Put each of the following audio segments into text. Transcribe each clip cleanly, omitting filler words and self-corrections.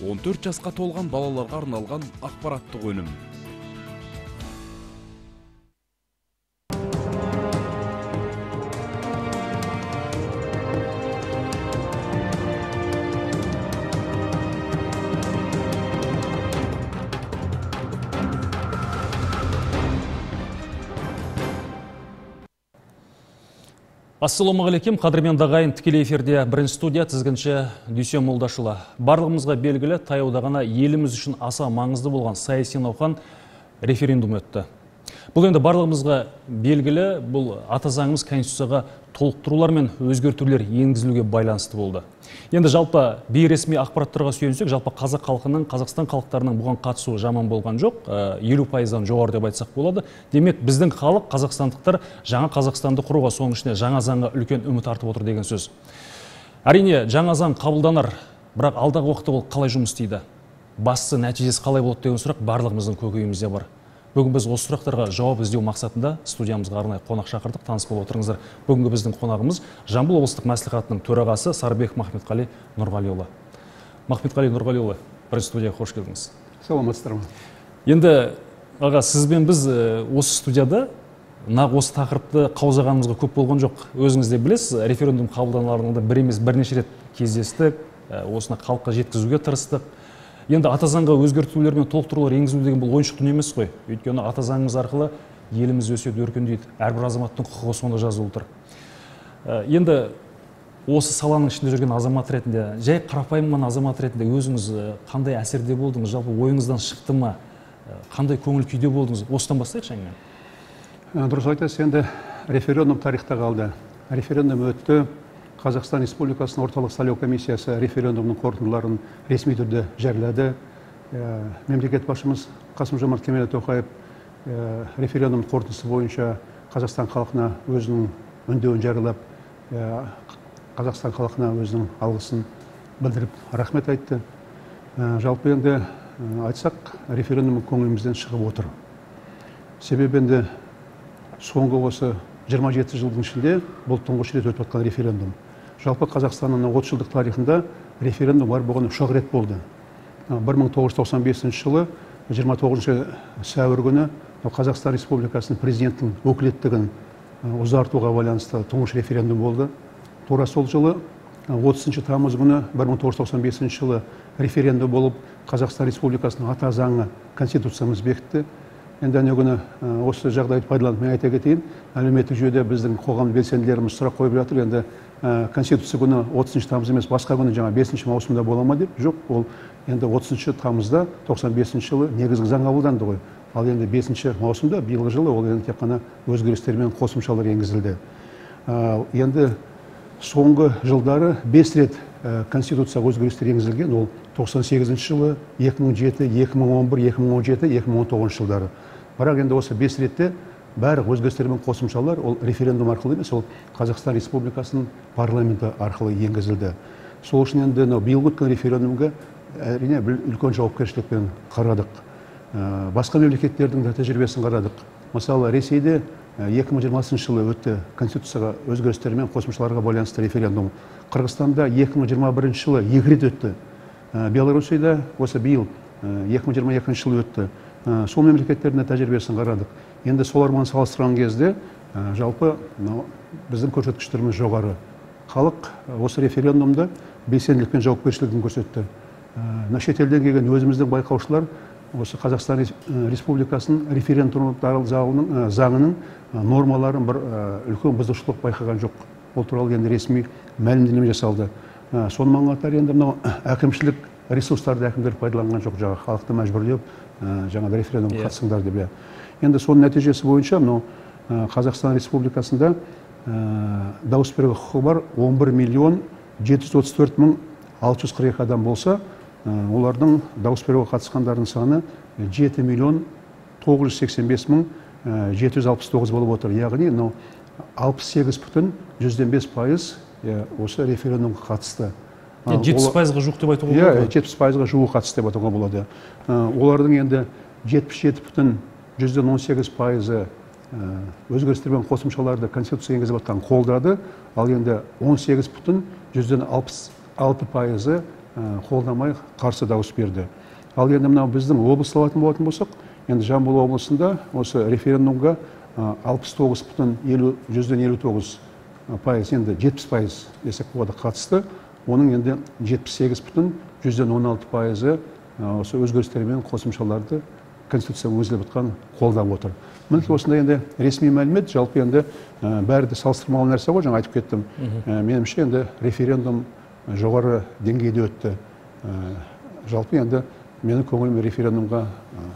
14 жасқа толған балаларға арналған ақпараттық өнім. Ассалаумағалейкум, қадірменді ағайын, тікелей эфирде бірінші студия, тізгінші Дүйсен Молдашұлы. Барлығымызға белгілі, таяуда ғана еліміз үшін аса маңызды болған саяси науқан референдум өтті. Бұл енді барлығымызға белгілі, бұл ата заңымыз конституцияға толықтырулар мен өзгертулер енгізілуге байланысты болды. Енді жалпы бейресми ақпараттарға сүйенсек, жалпы қазақ халқының, Қазақстан халықтарының бұған қатысуы жаман болған жоқ, 50%-дан жоғары деп айтсақ болады. Демек, біздің халық, қазақстандықтар жаңа Қазақстанды құруға, соның ішінде жаңа заңға үлкен үміт артып отыр деген сөз. Әрине, жаңа заң қабылданар, бірақ алдағы уақытта ол қалай жұмыс істейді? Бастысы нәтижесі қалай болады деген сұрақ барлығымыздың көкейімізде бар. Бүгін біз осы сұрақтарға жауап іздеу мақсатында студиямызға арнайы қонақ шақырдық. Таныс болып отырыңыздар. Бүгінгі біздің қонағымыз Жамбыл облыстық мәслихатының төрағасы Сарыбек Махметқали Нұрғалиұлы. Махметқали Нұрғалиұлы, бірінші студияға қош келдіңіз. Саламатсыздар ма? Енді аға, сізбен біз осы студияда нақ осы тақырыпты қаузағанымызға көп болған жоқ. Өзіңіз де білесіз, референдум қабылданарында бір емес бірнеше рет кездестік, осыны халыққа жеткізуге тырыстық. Енді ата заңға өзгертулер мен толықтырулар енгізу деген бұл ойыншық дүние емес қой. Өйткені ата заңымыз арқылы еліміз өседі, өркендейді. Әрбір азаматтың құқығы сонда жазылып тұр. Енді осы саланың ішінде жүрген азамат ретінде, жай қарапайым ғана азамат ретінде өзіңіз қандай әсерде болдыңыз, жалпы ойыңыздан шықты ма, қандай көңіл күйде болдыңыз? Осыдан бастайықшы әңгімені. Дұрыс айтасыз, енді референдум тарихта қалды. Референдум өтті. Қазақстан Республикасының орталық сайлау комиссиясы референдумның қорытындыларын ресми түрде жариялады. Мемлекет басшымыз Қасым-Жомарт Кемелұлы Тоқаев референдум қорытындысы бойынша Қазақстан халқына өзінің үндеуін жариялап, Қазақстан халқына өзінің алғысын білдіріп рахмет айтты. Жалпы енді айтсақ, референдум көңілімізден шығып отыр. Себебі енді соңғы осы 27 жылдың ішінде бұл тұңғыш рет өтіп жатқан референдум. Жалпы Қазақстанның 30 жылдық тарихында референдум бар болған 3 рет болды. 1995 жылы 29 сәуір күні Қазақстан Республикасының президентінің өкілеттігін ұзартуға байланысты тұңғыш референдум болды. Тура сол жылы 30 тамыз күні 1995 жылы референдум болып, Қазақстан Республикасының ата заңы конституциямыз бекітті. Енді әне күні осы жағдайды пайдаланып мен айта кетейін, әлеуметтік жүйеде біздің қоғам белсенділеріміз сұрақ қойып жатыр. Енді конституция күні 30 тамыз емес, басқа күні жаңа 5 маусымда бола ма деп. Жоқ, ол енді 30 тамызда 95 жылы негізгі заң қабылданды ғой. Ал енді 5 маусымда биылғы жылы ол енді тек қана өзгерістер мен қосымшалар енгізілді. Енді соңғы жылдары 5 рет конституцияға өзгерістер енгізілген. Ол 98 жылы, 2007, 2011, 2017, 2019 жылдары. Бірақ енді осы 5 ретте бәрі өзгерістер мен қосымшалар ол референдум арқылы емес, ол Қазақстан Республикасының парламенті арқылы енгізілді. Сол үшін енді биылғы өткен референдумға әрине үлкен жауапкершілікпен қарадық. Басқа мемлекеттердің де тәжірибесін қарадық. Мысалы, Ресейде 2020 жылы өтті конституцияға өзгерістер мен қосымшаларға байланысты референдум. Қырғызстанда 2021 жылы 2 рет өтті. Белоруссияда осы биыл 2022 жылы өтті. Сол мемлекеттердің тәжірибесін қарадық. Енді солармен салыстырған кезде жалпы біздің көрсеткіштеріміз жоғары. Халық осы референдумда белсенділік пен жауапкершілігін көрсетті. Шетелден келген өзіміздің байқаушылар осы Қазақстан Республикасының референдум заңының нормаларын бір үлкен бұзушылық байқаған жоқ. Ол туралы енді ресми мәлімдеме жасалды. Сонымен қатар енді мынау әкімшілік ресурстарды әкімдер пайдаланған жоқ, жаңа халықты мәжбүрлеп жаңа референдумға қатысыңдар деп. Енді соның нәтижесі бойынша мынау Қазақстан Республикасында дауыс беру құқығы бар 11 миллион 734 мың 642 адам болса, олардың дауыс беруге қатысқандардың саны 7 миллион 985 мың 769 болып отыр. Яғни мынау 68,5% осы референдумға қатысты. 70%-ға жуық деп айтуға болады? 70%-ға жуық қатысты деп айтуға болады. Олардың енді 77,18% өзгерістер мен қосымшаларды конституция енгізіп жатқан қолдады, ал енді 18,66% қолдамай қарсы дауыс берді. Ал енді мынау біздің облыс алатын болатын болсақ, енді Жамбыл облысында осы референдумға 69,59%, енді 70% десек болады, қатысты. Оның енді 78,16% осы өзгерістер мен қосымшаларды конституцияға енгізіліп жатқан қолдап отыр. Мінекей осындай енді ресми мәлімет, жалпы енді бәрі де салыстырмалы нәрсе ғой, жаңа айтып кеттім. Меніңше енді референдум жоғары деңгейде өтті. Жалпы енді менің көңілім референдумға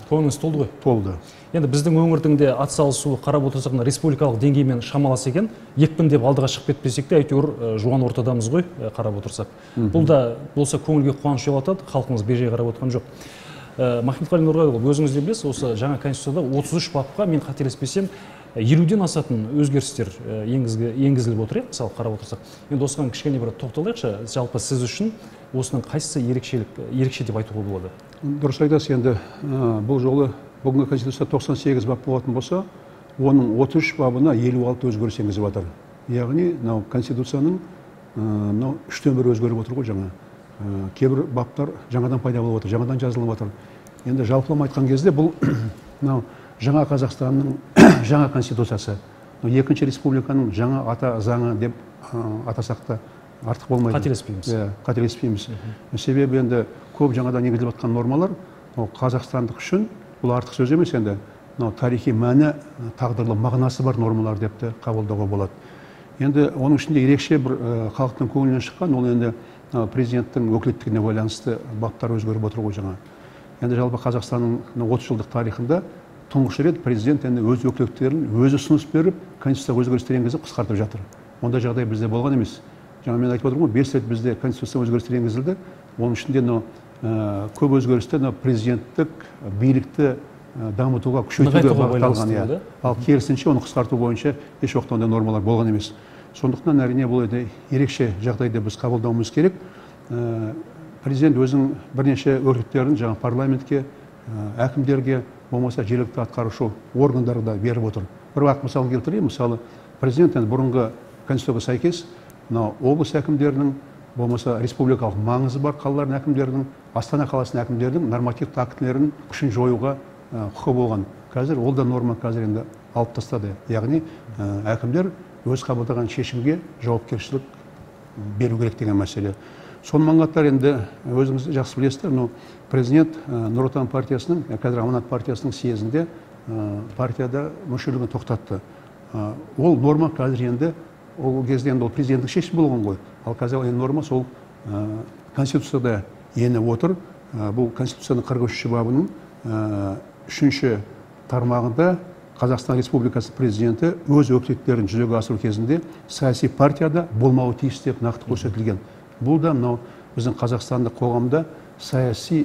көңіліңіз толды ғой? Толды. Енді біздің өңірдің де атсалысуы қарап отырсақ, республикалық деңгеймен шамалас екен. Екпіндеп алдыға шығып кетпесек те, әйтеуір жуан ортадамыз ғой, қарап отырсақ. Бұл да болса көңілге қуаныш ұялатады, халқымыз бейжай қарап отырған жоқ. Махметқали Нұрғалиұлы, өзіңіз де білесіз, осы жаңа конституцияда 33 бапқа, мен қателеспесем, 50-ден асатын өзгерістер енгізіліп отыр, мысалы қарап отырсақ. Енді осыған кішкене бір тоқталайықшы, жалпы сіз үшін осының қайсысы ерекше деп айтуға болады? Дұрыс айтасыз, енді бұл жолы бүгінгі конституция 98 бап болатын болса, оның 33 бабына 56 өзгеріс енгізіп жатыр. Яғни мынау конституцияның мынау 1/3 өзгеріп отыр ғой жаңа. Кейбір баптар жаңадан пайда болып отыр, жаңадан жазылып отыр. Енді жалпылама айтқан кезде бұл мынау жаңа Қазақстанның жаңа конституциясы, екінші республиканың жаңа ата заңы деп атасақ та артық болмайды. Қателеспейміз. Қателеспейміз. Себебі енді көп жаңадан енгізіліп жатқан нормалар қазақстандық үшін бұл артық сөз емес, енді мынау тарихи мәні, тағдырлы мағынасы бар нормалар деп те қабылдауға болады. Енді оның ішінде ерекше бір халықтың көңілінен шыққан, ол енді президенттің өкілеттігіне байланысты баптар өзгеріп отыр ғой жаңа. Енді жалпы Қазақстанның 30 жылдық тарихында тұңғыш рет президент енді өз өкілеттіктерін өзі ұсыныс беріп, конституцияға өзгерістер енгізіп қысқартып жатыр. Ондай жағдай бізде болған емес. Жаңа мен айтып отырмын ғой, 5 рет бізде конституцияға өзгерістер енгізілді. Оның ішінде көп өзгерістер президенттік билікті дамытуға, күшейтуге бағытталған. Ал керісінше оны қысқарту бойынша еш уақытта ондай нормалар болған емес. Сондықтан әрине бұл ерекше жағдайды біз қабылдауымыз керек. Президент өзінің бірнеше өкілеттерін жаңа парламентке, әкімдерге, болмаса жергілікті атқарушы органдарға да беріп отыр. Бір уақыт мысал келтірейін, мысалы президент енді бұрынғы конституцияға сәйкес мынау облыс әкімдерінің, болмаса республикалық маңызы бар қалалардың әкімдерінің, Астана қаласының әкімдерінің нормативті актілерінің күшін жоюға құқы болған. Қазір ол да норма қазір енді алып тастады. Яғни әкімдер өз қабылдаған шешімге жауапкершілік беру керек деген мәселе. Сонымен қатар енді өзіңіз жақсы білесіздер, мынау президент Нұр Отан партиясының, қазір Аманат партиясының съезінде партияда мүшелігін тоқтатты. Ол норма қазір енді, ол кезде енді ол президенттік шешім болған ғой. Ал қазір енді норма сол конституцияда еніп отыр. Бұл конституцияның 43 бабының 3-ші тармағында Қазақстан Республикасы президенті өз өкілеттіктерін жүзеге асыру кезінде саяси партияда болмауы тиіс деп нақты көрсетілген. Бұл да мынау біздің қазақстандық қоғамда саяси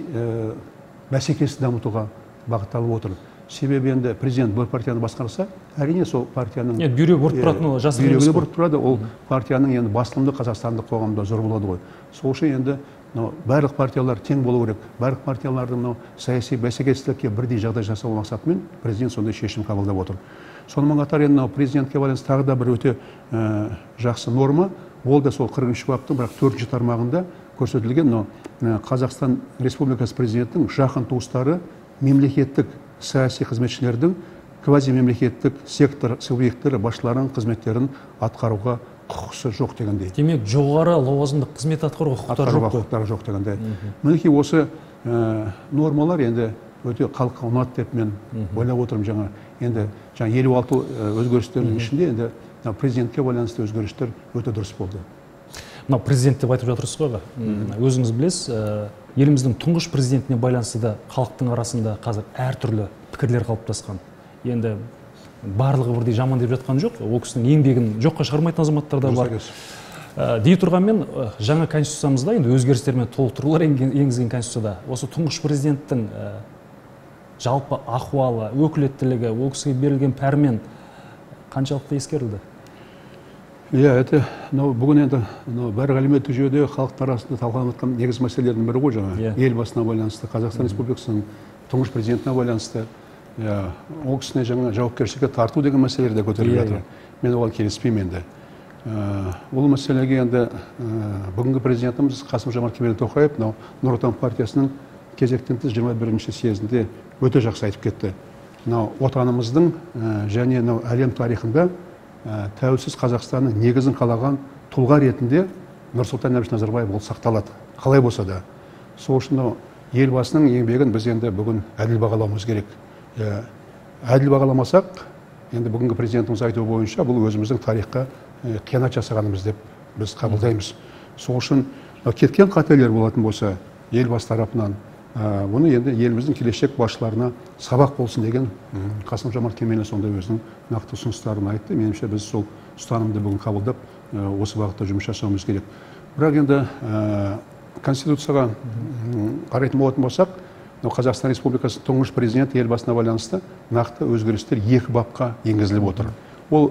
бәсекелестікті дамытуға бағытталып отыр. Себебі енді президент бір партияны басқарса, әрине сол партияның бүйрегі бұрып тұратыны жасырын емес. Бүйрегі бұрып тұрады, ол партияның енді басылымды қазақстандық қоғамда зор болады ғой. Сол үшін енді барлық партиялар тең болу керек. Барлық партиялардың мынау саяси бәсекелестікке бірдей жағдай жасау мақсатымен президент сондай шешім қабылдап отыр. Сонымен қатар енді мынау президентке байланысты тағы да бір өте жақсы норма, ол да сол 43 баптың бірақ 4-ші тармағында көрсетілген мынау Қазақстан Республикасы президентінің жақын туыстары мемлекеттік саяси қызметшілердің квазимемлекеттік сектор субъекттері басшыларының қызметтерін атқаруға құқысы жоқ дегендей. Демек, жоғары лауазымдық қызмет атқаруға құқықтары жоқ. Құқықтары жоқ дегендей. Мінекей осы нормалар енді өте халыққа ұнады деп мен ойлап отырмын жаңа. Енді жаңа 56 өзгерістердің ішінде енді президентке байланысты өзгерістер өте дұрыс болды. Мынау президент деп айтып жатырсыз ғой, өзіңіз білесіз, еліміздің тұңғыш президентіне байланысты да халықтың арасында қазір әртүрлі пікірлер қалыптасқан. Енді барлығы бірдей жаман деп жатқан жоқ, ол кісінің еңбегін жоққа шығармайтын азаматтар да бар. Дей тұрғанмен, жаңа конституциямызда енді өзгерістер мен толықтырулар енгізген конституцияда осы тұңғыш президенттің жалпы ахуалы, өкілеттілігі, ол кісіге берілген пәрмен қаншалықты ескерілді? Иә, это бүгін енді барлық әлеуметтік жүйеде халықтың арасында талқыланып жатқан негізгі мәселелердің бірі ғой жаңа. Елбасына байланысты, Қазақстан Республикасының тұңғыш президентіне байланысты, ол кісіне жаңа жауапкершілікке тарту деген мәселелер де көтеріліп жатыр. Мен оған келіспеймін енді. Ол мәселеге енді бүгінгі президентіміз Қасым-Жомарт Кемелұлы Тоқаев мынау Нұр Отан партиясының кезектен тыс 21-ші съезінде өте жақсы айтып кетті. Мынау отанымыздың және мынау әлем тарихында тәуелсіз Қазақстанның негізін қалаған тұлға ретінде Нұрсұлтан Әбішұлы Назарбаев ол сақталады, қалай болса да. Сол үшін мынау елбасының еңбегін біз енді бүгін әділ бағалауымыз керек. Әділ бағаламасақ, енді бүгінгі президентіміз айтуы бойынша бұл өзіміздің тарихқа қиянат жасағанымыз деп біз қабылдаймыз. Сол үшін кеткен қателер болатын болса елбасы тарапынан, бұны енді еліміздің келешек басшыларына сабақ болсын деген Қасым-Жомарт Кемелұлы сондай өзінің нақты ұсыныстарын айтты. Меніңше біз сол ұстанымды бүгін қабылдап, осы бағытта жұмыс жасауымыз керек. Бірақ енді Конституцияға қарайтын болатын болсақ, Қазақстан Республикасының тұңғыш президенті елбасына байланысты нақты өзгерістер екі бапқа енгізіліп отыр. Ол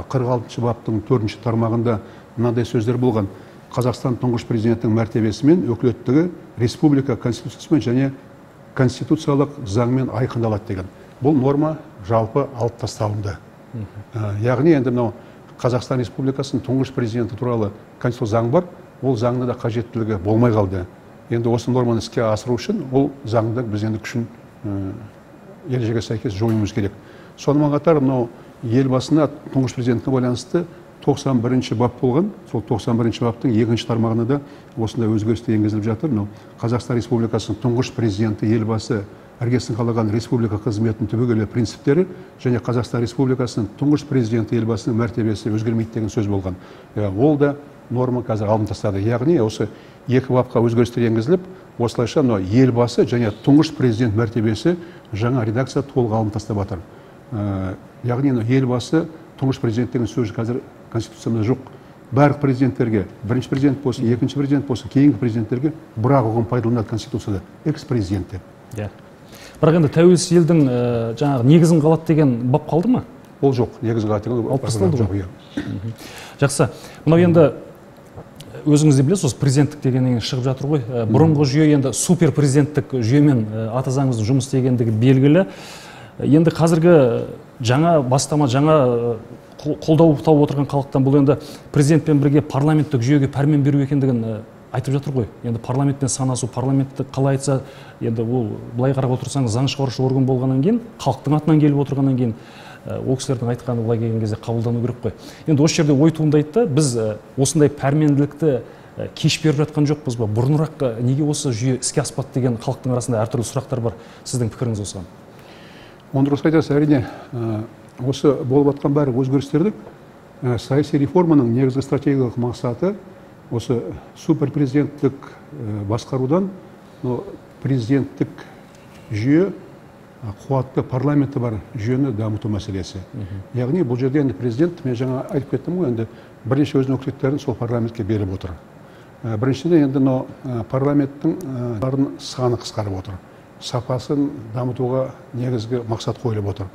46-шы баптың 4-ші тармағында мынандай сөздер болған: Қазақстан тұңғыш президенттің мәртебесі мен өкілеттігі республика конституциясымен және конституциялық заңмен айқындалады деген. Бұл норма жалпы алып тасталынды. Яғни енді мынау Қазақстан Республикасының тұңғыш президенті туралы конституциялық заң бар, ол заңда да қажеттілігі болмай қалды. Енді осы норманы іске асыру үшін ол заңды біз енді күшін ережеге сәйкес жоюымыз керек. Сонымен қатар мынау елбасына тұңғыш президентке байланысты 91-ші бап болған, сол 91-ші баптың 2-ші тармағына да осындай өзгерістер енгізіліп жатыр. Мынау Қазақстан Республикасының тұңғыш президенті елбасы іргесін қалаған республика қызметінің түбегейлі принциптері және Қазақстан Республикасының тұңғыш президенті елбасының мәртебесі өзгермейді деген сөз болған. Ол да норма қазір алынып тастады. Яғни осы екі бапқа өзгерістер енгізіліп, осылайша мынау елбасы және тұңғыш президент мәртебесі жаңа редакция толық алынып тастап жатыр. Яғни елбасы тұңғыш президент деген сөз қазір конституциямызда жоқ. Барлық президенттерге, бірінші президент болсын, екінші президент болсын, кейінгі президенттерге бір-ақ ұғым пайдаланылады конституцияда, экс-президент деп. Иә. Бірақ енді тәуелсіз елдің жаңағы негізін қалады деген бап қалды ма? Ол жоқ, негізін қалады деген алып тасталды ғой. Жақсы. Мынау енді өзіңіз де білесіз, осы президенттік дегеннен шығып жатыр ғой. Бұрынғы жүйе енді супер президенттік жүйемен ата заңымыздың жұмыс істегендігі белгілі. Енді қазіргі жаңа бастама, жаңа қолдау тауып отырған халықтан бұл енді президентпен бірге парламенттік жүйеге пәрмен беру екендігін айтып жатыр ғой. Енді парламентпен санасу, парламентті қалай айтса, енді ол былай қарап отырсаңыз заң шығарушы орган болғаннан кейін, халықтың атынан келіп отырғаннан кейін ол кісілердің айтқаны былай келген кезде қабылдану керек қой. Енді осы жерде ой туындайды да, біз осындай пәрменділікті кеш беріп жатқан жоқпыз ба? Бұрынырақ неге осы жүйе іске аспады деген халықтың арасында әртүрлі сұрақтар бар. Сіздің пікіріңіз осыған? Оны дұрыс айтасыз, әрине, осы болып жатқан бәрі өзгерістердің саяси реформаның негізгі стратегиялық мақсаты осы суперпрезиденттік басқарудан президенттік жүйе, қуатты парламенті бар жүйені дамыту мәселесі. Яғни бұл жерде енді президент, мен жаңа айтып кеттім ғой, енді бірнеше өзінің өкілеттерін сол парламентке беріп отыр. Біріншіден енді мынау парламенттің саны қысқарып отыр. Сапасын дамытуға негізгі мақсат қойылып отыр.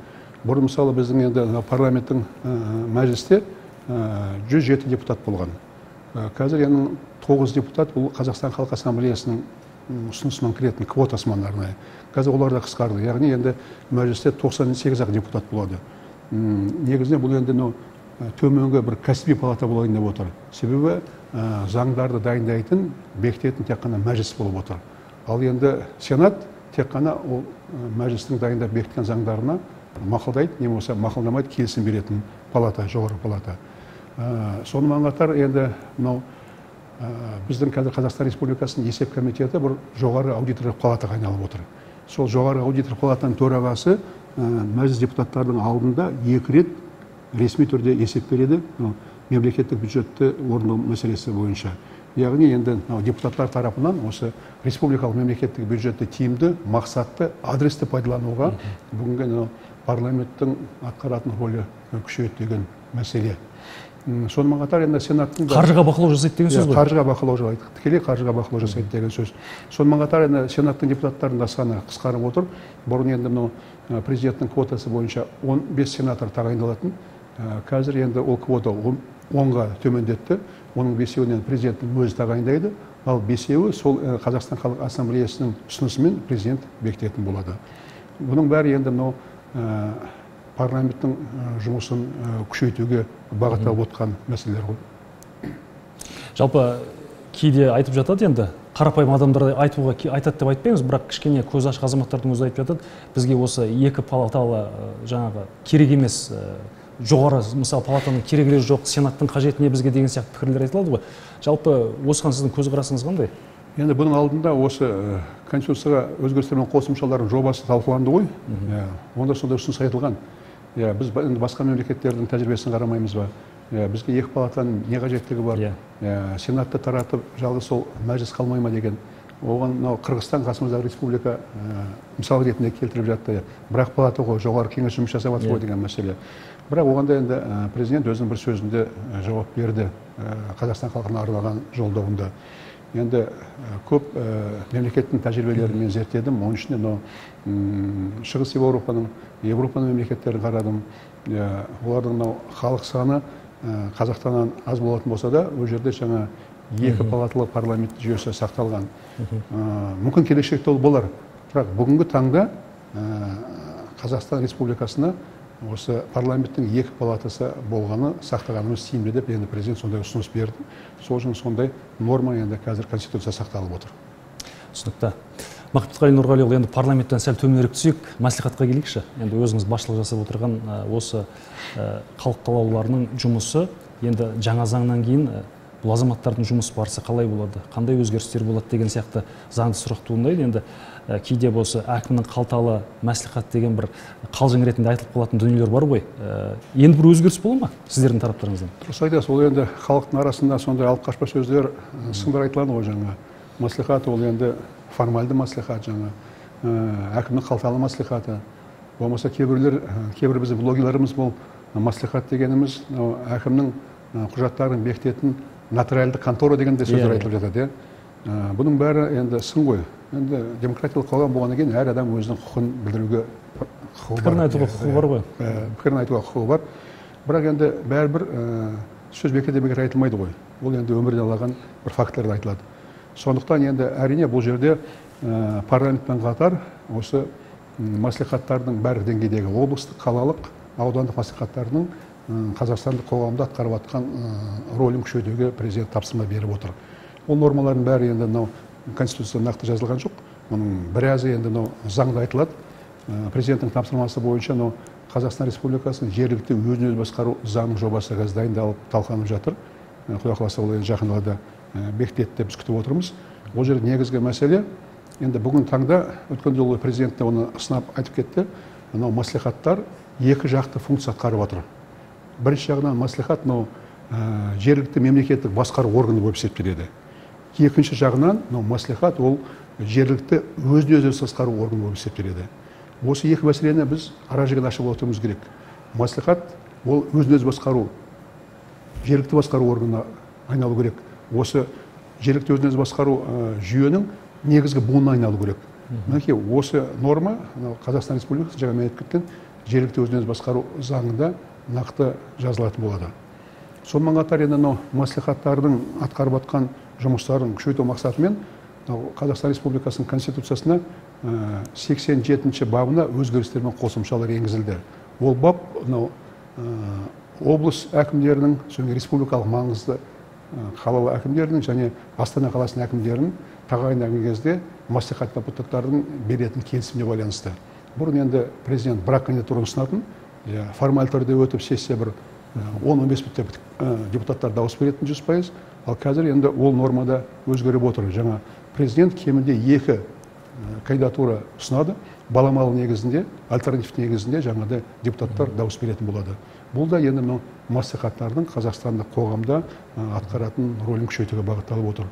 Бұрын мысалы біздің енді парламенттің мәжілісте 107 депутат болған. Қазір енді 9 депутат бұл Қазақстан Халқы Ассамблеясының ұсынысымен кіретін квотасымен арнайы. Қазір олар да қысқарды. Яғни енді мәжілісте 98 депутат болады. Негізінен бұл енді төменгі бір кәсіби палата болайын деп отыр. Себебі заңдарды дайындайтын, бекітетін тек қана мәжіліс болып отыр. Ал енді сенат тек қана ол мәжілістің дайындап бекіткен заңдарына мақұлдайды, не болмаса мақұлдамайды, келісім беретін палата, жоғарғы палата. Сонымен қатар енді мынау біздің қазір Қазақстан Республикасының есеп комитеті бір жоғары аудиторлық палатаға айналып отыр. Сол жоғары аудиторлық палатаның төрағасы мәжіліс депутаттарының алдында 2 рет ресми түрде есеп береді мемлекеттік бюджетті орындау мәселесі бойынша. Яғни енді депутаттар тарапынан осы республикалық мемлекеттік бюджетті тиімді, мақсатты, адресті пайдалануға бүгінгі парламенттің атқаратын рөлі күшейеді деген мәселе. Сонымен қатар енді сенаттың қаржыға бақылау жасайды деген сөз ғой. Қаржыға бақылау жасайды, тікелей қаржыға бақылау жасайды деген сөз. Сонымен қатар енді сенаттың депутаттарының да саны қысқарып отыр. Бұрын енді мынау президенттің квотасы бойынша 15 сенатор тағайындалатын. Қазір енді ол квота 10-ға төмендетті. Оның 5-еуінен президенттің өзі тағайындайды, ал 5-еуі сол Қазақстан Халық Ассамблеясының ұсынысымен президент бекітетін болады. Бұның бәрі енді мынау парламенттің жұмысын күшейтуге бағытталып отқан мәселелер ғой. Жалпы кейде айтып жатады, енді қарапайым адамдар айтуға айтады деп айтпаймыз, бірақ кішкене көзі ашық азаматтардың өзі айтып жатады, бізге осы екі палаталы жаңағы керек емес, жоғары мысалы палатаның керегі жоқ, сенаттың қажеті не бізге деген сияқты пікірлер айтылады ғой. Жалпы осыған сіздің көзқарасыңыз қандай? Енді бұның алдында осы конституцияға өзгерістер мен қосымшалардың жобасы талқыланды ғой. Онда сондай ұсыныс айтылған. Біз енді басқа мемлекеттердің тәжірибесін қарамаймыз ба? Бізге екі палатаның не қажеттігі бар? Сенатты таратып, жалғыз сол мәжіліс қалмай ма деген. Оған мынау Қырғызстан қасымыздағы республика мысал ретінде келтіріп жатты. Бірақ палата ғой, жоғары кеңес жұмыс жасап жатыр ғой деген мәселе. Бірақ оған да енді президент өзінің бір сөзінде жауап берді, Қазақстан халқына арналған жолдауында. Енді көп мемлекеттің тәжірибелерін мен зерттедім, оның ішінде мынау Шығыс Еуропаның, Еуропаның мемлекеттерін қарадым. Олардың мынау халық саны Қазақстаннан аз болатын болса да, ол жерде жаңа екі палаталы парламент жүйесі сақталған. Мүмкін келешекте ол болар. Бірақ бүгінгі таңда Қазақстан Республикасына осы парламенттің екі палатасы болғаны сақтағанымыз тиімді деп енді президент сондай ұсыныс берді. Сол үшін сондай норма енді қазір конституция сақталып отыр. Түсінікті. Махметқали Нұрғалиұлы, енді парламенттен сәл төменірек түсейік, мәслихатқа келейікші. Енді өзіңіз басшылық жасап отырған осы халық қалаулыларының жұмысы енді жаңа заңнан кейін бұл азаматтардың жұмыс барысы қалай болады, қандай өзгерістер болады деген сияқты заңды сұрақ туындайды. Енді кейде осы әкімнің қалталы мәслихат деген бір қалжың ретінде айтылып қалатын дүниелер бар ғой. Енді бір өзгеріс бола ма сіздердің тараптарыңыздан? Дұрыс айтасыз, ол енді халықтың арасында сондай алып қашпа сөздер, сындар айтылады ғой жаңа. Мәслихат ол енді формальды мәслихат, жаңа әкімнің қалталы мәслихаты. Болмаса кейбіреулер, кейбір біздің блогерлеріміз бұл мәслихат дегеніміз әкімнің құжаттарын бекітетін нотариалды контора деген де сөздер айтылып жатады. Бұның бәрі енді сын ғой. Енді демократиялық қоғам болғаннан кейін әр адам өзінің құқын білдіруге құқығы бар. Пікірін айтуға құқығы бар ғой. Пікірін айтуға құқығы бар. Бірақ енді бәрібір сөз бекер де бекер айтылмайды ғой. Ол енді өмірден алған бір фактілер айтылады. Сондықтан енді әрине бұл жерде парламентпен қатар осы мәслихаттардың барлық деңгейдегі облыстық, қалалық, аудандық мәслихаттардың қазақстандық қоғамда атқарып жатқан рөлін күшейтуге президент тапсырма беріп отыр. Ол нормалардың бәрі енді мынау конституцияда нақты жазылған жоқ. Оның біразы енді мынау заңда айтылады. Президенттің тапсырмасы бойынша мынау Қазақстан Республикасының жергілікті өзін өзі басқару заңының жобасы қазір дайындалып талқыланып жатыр. Құдай қаласа ол енді жақын арада бекітіледі деп біз күтіп отырмыз. Ол жерде негізгі мәселе енді бүгін таңда өткен жолы президент те оны сынап айтып кетті. Мынау мәслихаттар екі жақты функция атқарып отыр. Бірінші жағынан мәслихат мынау жергілікті мемлекеттік басқару органы болып есептеледі. Екінші жағынан мынау мәслихат ол жергілікті өзін өзі басқару органы болып есептеледі. Осы екі мәселені біз ара жігін ашып отыруымыз керек. Мәслихат ол өзін өзі басқару, жергілікті басқару органына айналу керек. Осы жергілікті өзін өзі басқару жүйенің негізгі буынына айналу керек. Мінекей осы норма Қазақстан Республикасы жаңа мен айтып кеткен жергілікті өзін өзі басқару заңында нақты жазылатын болады. Сонымен қатар енді мынау мәслихаттардың атқарып жатқан жұмыстарын күшейту мақсатымен Қазақстан Республикасының Конституциясына 87-ші бабына өзгерістер мен қосымшалар енгізілді. Ол бап мынау облыс әкімдерінің, және республикалық маңызды қалалы әкімдерінің және Астана қаласының әкімдерінің тағайындаған кезде мәслихат депутаттарының беретін келісіміне байланысты. Бұрын енді президент бір кандидатураны ұсынатын, формаль түрде өтіп сессия бір 10-15 депутаттар дауыс беретін 100%, ал қазір енді ол нормада өзгеріп отыр. Жаңа президент кемінде екі кандидатура ұсынады, баламалы негізінде, альтернатив негізінде жаңағыдай депутаттар дауыс беретін болады. Бұл да енді мынау мәслихаттардың қазақстандық қоғамда атқаратын рөлін күшейтуге бағытталып отыр.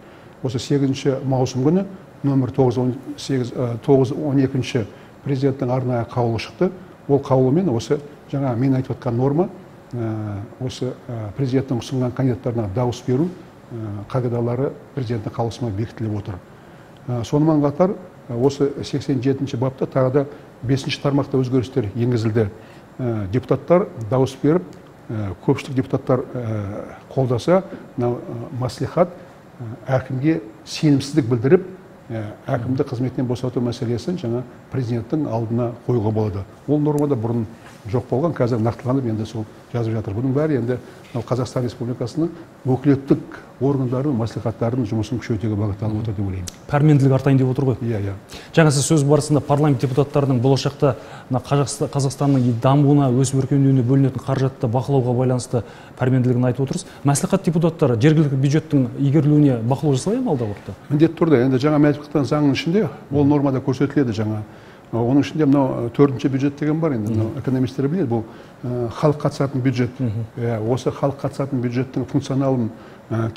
Осы 8 маусым күні нөмір 912 президенттің арнайы қаулы шықты. Ол қаулымен осы жаңа мен айтып отқан норма, осы президенттің ұсынған кандидаттарына дауыс беру қағидалары президенттің қаулысымен бекітіліп отыр. Сонымен қатар осы 87-ші бапта тағы да 5-ші тармақта өзгерістер енгізілді. Депутаттар дауыс беріп, көпшілік депутаттар қолдаса, мәслихат әкімге сенімсіздік білдіріп, Әкімді қызметінен босату мәселесін жаңа президенттің алдына қоюға болады. Ол нормада бұрын жоқ болған, қазір нақтыланып енді сол жазып жатыр. Бұның бәрі енді Қазақстан Республикасының өкілеттік органдары, мәслихаттарының жұмысын күшейтуге бағытталып отыр деп ойлаймын. Пәрменділік артайын деп отыр ғой. Иә, иә. Жаңа сіз сөз барысында парламент депутаттарының болашақта Қазақстанның дамуына, өсіп өркендеуіне бөлінетін қаражатты бақылауға байланысты пәрменділігін айтып отырсыз. Мәслихат депутаттары жергілікті бюджеттің игерілуіне бақылау жасай ма алдағы уақытта? Міндетті түрде. Енді жаңа мәслихаттың заңының ішінде ол нормада көрсетіледі жаңа. Оның ішінде мынау 4-ші бюджет деген бар енді, мынау экономистер біледі, бұл халық қатысатын бюджет. Осы халық қатысатын бюджеттің функционалын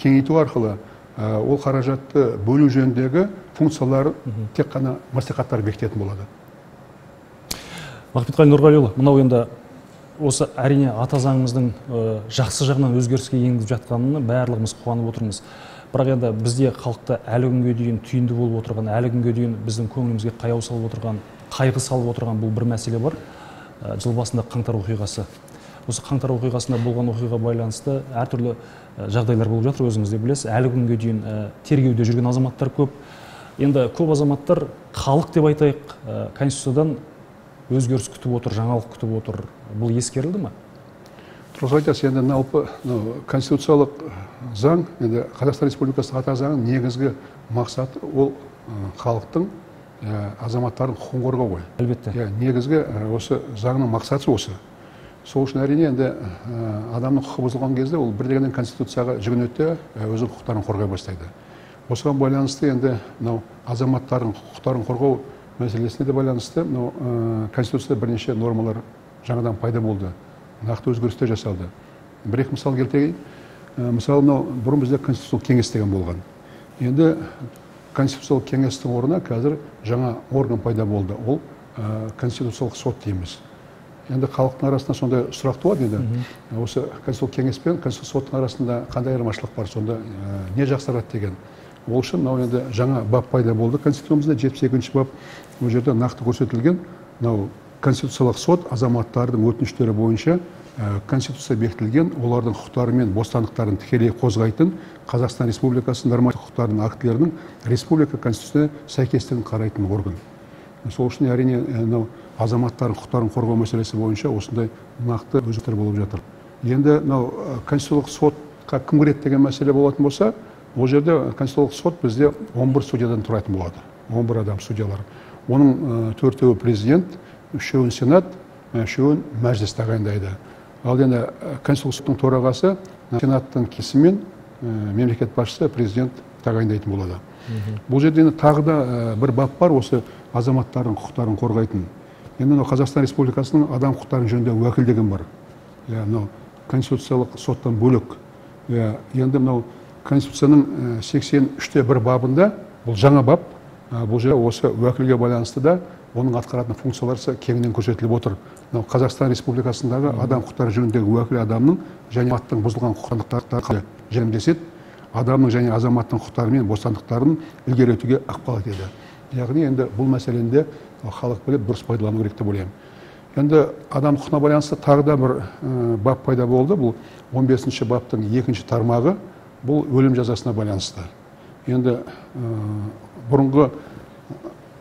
кеңейту арқылы ол қаражатты бөлу жөніндегі функциялары тек қана мәслихаттар бекітетін болады. Махметқали Нұрғалиұлы, мынау енді осы әрине ата заңымыздың жақсы жағынан өзгеріске енгізіп жатқанын барлығымыз қуанып отырмыз. Бірақ енді бізде халықта әлі күнге дейін түйінді болып отырған, әлі күнге дейін біздің көңілімізге қаяу салып отырған, қайғы салып отырған бұл бір мәселе бар. Жыл басында қаңтар оқиғасы. Осы қаңтар оқиғасында болған оқиға байланысты әртүрлі жағдайлар болып жатыр, өзіңіз де білесіз. Әлі күнге дейін тергеуде жүрген азаматтар көп. Енді көп азаматтар халық деп айтайық, конституциядан өзгеріс күтіп отыр, жаңалық күтіп отыр. Бұл ескерілді ме? Дұрыс айтасыз, енді конституциялық заң, енді Қазақстан Республикасының ата заңының негізгі мақсаты ол халықтың, азаматтардың құқығын қорғау ғой. Әлбетте. Негізгі осы заңның мақсаты осы. Сол үшін әрине енді адамның құқығы бұзылған кезде ол бір дегеннен конституцияға жүгінеді де өзінің құқықтарын қорғай бастайды. Осыған байланысты енді мынау азаматтардың құқықтарын қорғау мәселесіне де байланысты мынау конституцияда бірнеше нормалар жаңадан пайда болды. Нақты өзгерістер жасалды. Бір-екі мысал келтірейін. Мысалы, мынау бұрын бізде конституциялық кеңес деген болған. Енді конституциялық кеңестің орнына қазір жаңа орган пайда болды. Ол конституциялық сот дейміз. Енді халықтың арасында сондай сұрақ туады енді. Осы конституциялық кеңес пен конституциялық соттың арасында қандай айырмашылық бар, сонда не жақсарады деген. Ол үшін мынау енді жаңа бап пайда болды конституциямызда, 72-ші бап. Ол жерде нақты көрсетілген мынау конституциялық сот азаматтардың өтініштері бойынша конституция бекітілген, олардың құқықтары мен бостандықтарын тікелей қозғайтын Қазақстан Республикасының нормативтік құқықтарының актілерінің республика конституциясына сәйкестігін қарайтын орган. Сол үшін әрине мынау азаматтардың құқықтарын қорғау мәселесі бойынша осындай нақты өзгерістер болып жатыр. Енді мынау конституциялық сотқа кім кіреді деген мәселе болатын болса, ол жерде конституциялық сот бізде 11 судьядан тұратын болады. 11 адам судьялар. Оның 4-еуі президент, 3-еуін сенат, 3-еуін мәжіліс тағайындайды. Ал енді конституциялық соттың төрағасы сенаттың келісімімен мемлекет басшысы президент тағайындайтын болады. Бұл жерде енді тағы да бір бап бар, осы азаматтардың құқықтарын қорғайтын. Енді мынау Қазақстан Республикасының адам құқықтары жөніндегі уәкіл деген бар. Мынау конституциялық соттан бөлек. Енді мынау конституцияның 83.1 бабында, бұл жаңа бап, бұл жерде осы уәкілге байланысты да оның атқаратын функциялары кеңінен көрсетіліп отыр. Қазақстан Республикасындағы адам құқықтары жөніндегі уәкіл адамның және азаматтың бұзылған құқықтары жәрдемдеседі, адамның және азаматтың құқықтары мен бостандықтарын ілгерілетуге ықпал етеді. Яғни енді бұл мәселені де халық біліп дұрыс пайдалану керек деп ойлаймын. Енді адам құқығына байланысты тағы да бір бап пайда болды. Бұл 15-ші баптың 2-ші тармағы, бұл өлім жазасына байланысты. Енді бұрынғы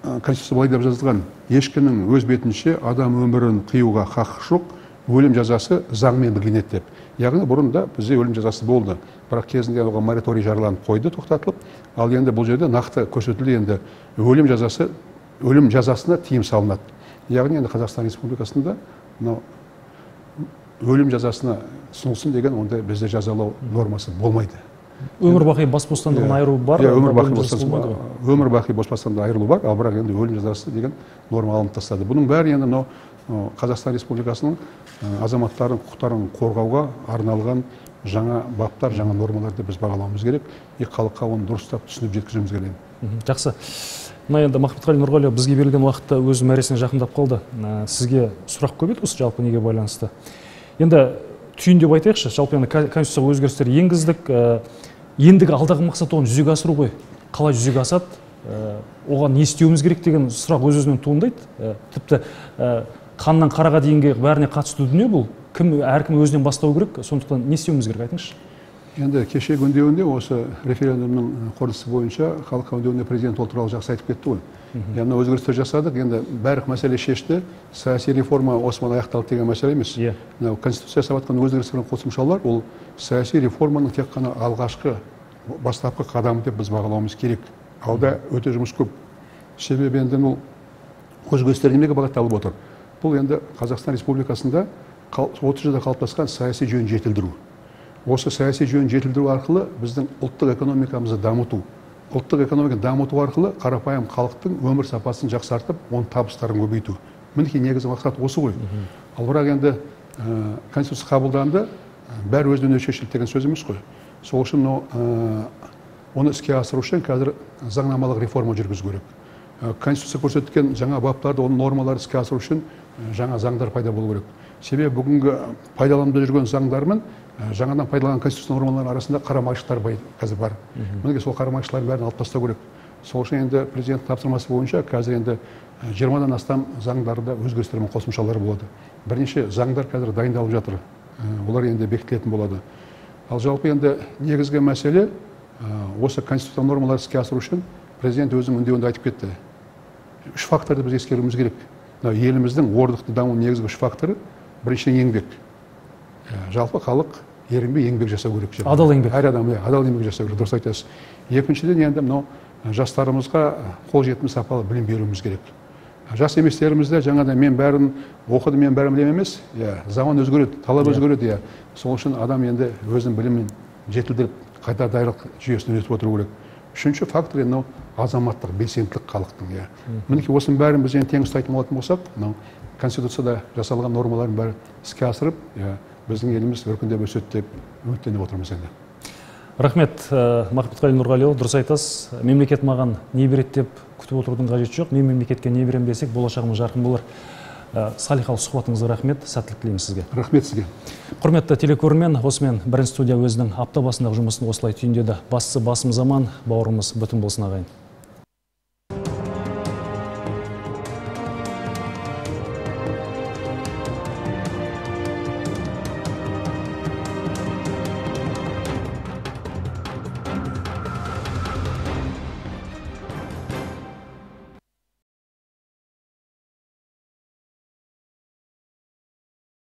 конституция былай деп жазылған: ешкімнің өз бетінше адам өмірін қиюға хақы жоқ, өлім жазасы заңмен белгіленеді деп. Яғни бұрын да бізде өлім жазасы болды, бірақ кезінде оған мораторий жарияланып қойды, тоқтатылып. Ал енді бұл жерде нақты көрсетілді, енді өлім жазасына тыйым салынады. Яғни енді Қазақстан Республикасында мынау өлім жазасына ұсынылсын деген ондай бізде жазалау нормасы болмайды. Өмір бақи бас бостандығын айыру бар, өмір бақи бас бостандығынан айырылу бар, ал бірақ енді өлім жазасы деген норма алынып тастады. Бұның бәрі енді мынау Қазақстан Республикасының азаматтарының құқықтарын қорғауға арналған жаңа баптар, жаңа нормаларды біз бағалауымыз керек. И халыққа оны дұрыстап түсініп жеткізуіміз керек. Жақсы. Мына енді Махметқали Нұрғалиев, бізге берілген уақытта өз мәресіне жақындап қалды. Сізге сұрақ көп еді осы жалпы неге байланысты. Енді түйіндеп айтайықшы, жалпы енді конституцияға өзгерістер енгіздік. Ендігі алдағы мақсат оны жүзеге асыру ғой. Қалай жүзеге асады, оған не істеуіміз керек деген сұрақ өз-өзінен туындайды. Тіпті қаннан қараға дейінгі бәріне қатысты дүние бұл. Кім, әркім өзінен бастау керек, сондықтан не істеуіміз керек, айтыңызшы. Енді кешегі үндеуінде осы референдумның қорытындысы бойынша халыққа үндеуінде президент ол туралы жақсы айтып кетті ғой. Яғни өзгерістер жасадық, енді барлық мәселе шешті, саяси реформа осымен аяқталды деген мәселе емес. Мынау конституция жасап жатқан өзгерістер мен қосымшалар ол саяси реформаның тек қана алғашқы бастапқы қадамы деп біз бағалауымыз керек. Алда өте жұмыс көп. Себебі енді бұл өзгерістер немеге бағытталып отыр? Бұл енді Қазақстан Республикасында 30 жылда қалыптасқан саяси жүйені жетілдіру. Осы саяси жүйені жетілдіру арқылы біздің ұлттық экономикамызды дамыту. Ұлттық экономиканы дамыту арқылы қарапайым халықтың өмір сапасын жақсартып, оның табыстарын көбейту. Мінекей негізгі мақсат осы ғой. Ал бірақ енді конституция қабылданды, бәрі өзінен өзі шешілді деген сөз емес қой. Сол үшін оны іске асыру үшін қазір заңнамалық реформа жүргізу керек. Конституция көрсеткен жаңа баптарды, оның нормаларын іске асыру үшін жаңа заңдар пайда болу керек. Себебі бүгінгі пайдалануда жүрген заңдармен жаңадан пайдаланған конституция нормалары арасында қарама-қайшылықтар қазір бар. Мінекей сол қарама-қайшылықтардың бәрін алып тастау керек. Сол үшін енді президент тапсырмасы бойынша қазір енді 20-дан астам заңдарда өзгерістер мен қосымшалар болады. Бірнеше заңдар қазір дайындалып жатыр. Олар енді бекітілетін болады. Ал жалпы енді негізгі мәселе осы конституция нормаларын іске асыру үшін президент өзінің үндеуінде айтып кетті. Үш факторды біз ескеруіміз керек. Еліміздің орнықты дамуының негізгі үш факторы: біріншіден еңбек. Жалпы халық ерінбей еңбек жасау керек. Адал еңбек. Әр адам адал еңбек жасау керек, дұрыс айтасыз. Екіншіден енді мынау жастарымызға қолжетімді сапалы білім беруіміз керек. Жас еместерімізде жаңадан мен бәрін оқыдым, мен бәрін білемін емес, заман өзгереді, талап өзгереді. Сол үшін адам енді өзінің білімін жетілдіріп, қайта даярлық жүйесін өтіп отыру керек. Үшінші фактор енді азаматтық белсенділік халықтың. Мінекей осының бәрін біз енді тең ұстайтын болатын болсақ, мынау конституцияда жасалған нормалардың бәрі іске асырып, біздің еліміз өркендеп өседі деп үміттеніп отырмыз енді. Рахмет, Махметқали Нұрғалиұлы, дұрыс айтасыз. Мемлекет маған не береді деп күтіп отырудың қажеті жоқ. Мен мемлекетке не беремін десек, болашағымыз жарқын болар. Салиқалы сұхбатыңызға рахмет, сәттілік тілеймін сізге. Рахмет сізге. Құрметті телекөрермен, осымен бірінші студия өзінің апта басындағы жұмысын осылай түйіндеді. Бастысы басымыз аман, бауырымыз бүтін болсын ағайын.